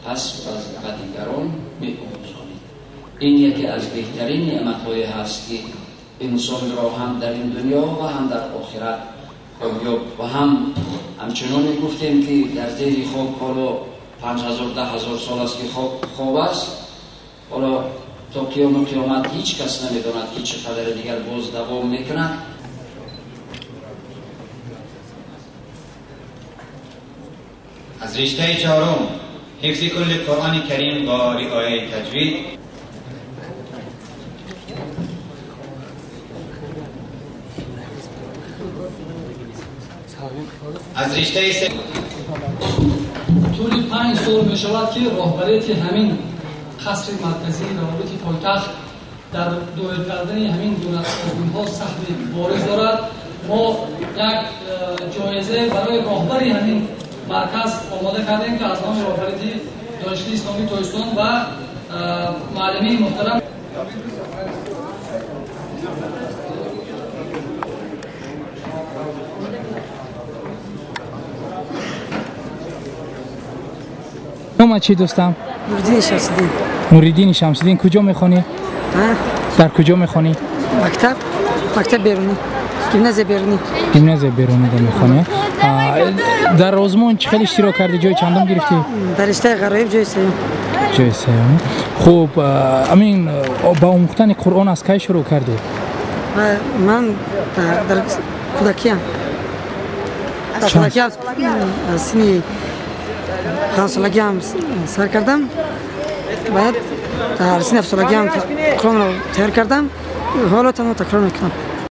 پس به دیگران می‌آموزانید. این یکی از بهترین نعمت‌های هست که انسان را هم در این دنیا و هم در آخرت کامیاب و هم همچنان گفتیم که در زیر خاک حالا 5000 10000 سال است که خواب است. حالا تا قیام قیامت هیچ کس نمیداند که چقدر دیگر باز دوام میکند. از رشته چهارم حفظ کل قرآن کریم با رعایت تجوید. از رشته سه طول 5 سال می شود که راهبریت همین قصر مرکزی روابط پایتخت در دایر کردن همین گونه آزمون‌ها سهم بارز دارد. ما یک جایزه برای راهبری همین مرکز آماده کردیم که از نام راهبری دانشگاه اسلامی تاجیکستان و معلمین محترم. نام چی دوستم؟ نوریدین شمس‌الدین. نوریدین شمس‌الدین کجا میخوانی؟ در کجا میخوانی؟ مکتب بیرونی، گیمنازیا بیرونی. گیمنازیا بیرونی در میخوانی؟ در آزمون چه خیلی اشتراک کردی؟ جای چندم گرفتی؟ در رشته غرایب جای سوم. جای سوم. خب امین با آموختن قرآن از کی شروع کردی؟ من در کودکیم. در کودکیم سنی 5 سالگی هم سر کردم. بعد در سن 7 سالگی هم قرآن را تیار کردم. حالا تنها تکرار میکنم.